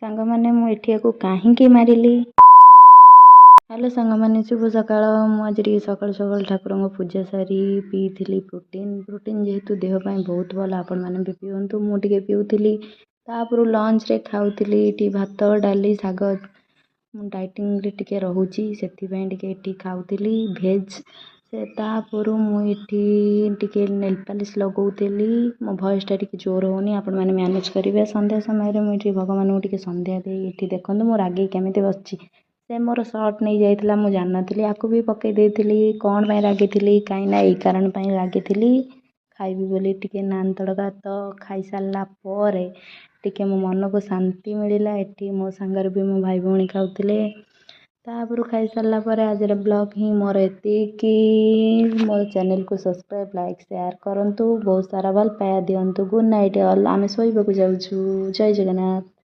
ସାଙ୍ଗମାନେ, ମୁଁ ଏଠି ୟାକୁ କାହିଁକି ମାରିଲି? ହ୍ୟାଲୋ ସାଙ୍ଗମାନେ, ଶୁଭ ସକାଳ। ମୁଁ ଆଜି ଟିକେ ସକାଳୁ ସକାଳୁ ଠାକୁରଙ୍କ ପୂଜା ସାରି ପିଇଥିଲି ପ୍ରୋଟିନ୍। ପ୍ରୋଟିନ୍ ଯେହେତୁ ଦେହ ପାଇଁ ବହୁତ ଭଲ, ଆପଣମାନେ ବି ପିଅନ୍ତୁ। ମୁଁ ଟିକେ ପିଉଥିଲି। ତାପରୁ ଲଞ୍ଚରେ ଖାଉଥିଲି ଏଠି ଭାତ, ଡାଲି, ଶାଗ। ମୁଁ ଡାଇଟିଂରେ ଟିକେ ରହୁଛି, ସେଥିପାଇଁ ଟିକେ ଏଠି ଖାଉଥିଲି ଭେଜ୍। ସେ ତାପରୁ ମୁଁ ଏଠି ଟିକେ ନେଲ୍ ପାଲିସ୍ ଲଗାଉଥିଲି। ମୋ ଭଏସ୍ଟା ଟିକେ ଜୋର ହେଉନି, ଆପଣମାନେ ମ୍ୟାନେଜ୍ କରିବେ। ସନ୍ଧ୍ୟା ସମୟରେ ମୁଁ ଏଠି ଭଗବାନଙ୍କୁ ଟିକେ ସନ୍ଧ୍ୟା ଦେଇ, ଏଠି ଦେଖନ୍ତୁ ମୁଁ ରାଗିକି କେମିତି ବସିଛି। ସେ ମୋର ସର୍ଟ ନେଇଯାଇଥିଲା, ମୁଁ ଜାଣିନଥିଲି, ଆକୁ ବି ପକାଇ ଦେଇଥିଲି। କ'ଣ ପାଇଁ ରାଗିଥିଲି? କାହିଁକିନା ଏଇ କାରଣ ପାଇଁ ରାଗିଥିଲି, ଖାଇବି ବୋଲି ଟିକେ ନାନ୍ ତଡ଼କା। ତ ଖାଇସାରିଲା ପରେ ଟିକେ ମୋ ମନକୁ ଶାନ୍ତି ମିଳିଲା। ଏଠି ମୋ ସାଙ୍ଗରେ ବି ମୋ ଭାଇ ଭଉଣୀ ଖାଉଥିଲେ। ତାପରୁ ଖାଇସାରିଲା ପରେ ଆଜିର ବ୍ଲଗ୍ ହିଁ ମୋର ଏତିକି। ମୋ ଚ୍ୟାନେଲ୍କୁ ସବସ୍କ୍ରାଇବ୍, ଲାଇକ୍, ସେୟାର କରନ୍ତୁ, ବହୁତ ସାରା ଭଲ ପାଇବା ଦିଅନ୍ତୁ। Good night all. ଆମେ ଶୋଇବାକୁ ଯାଉଛୁ। ଜୟ ଜଗନ୍ନାଥ।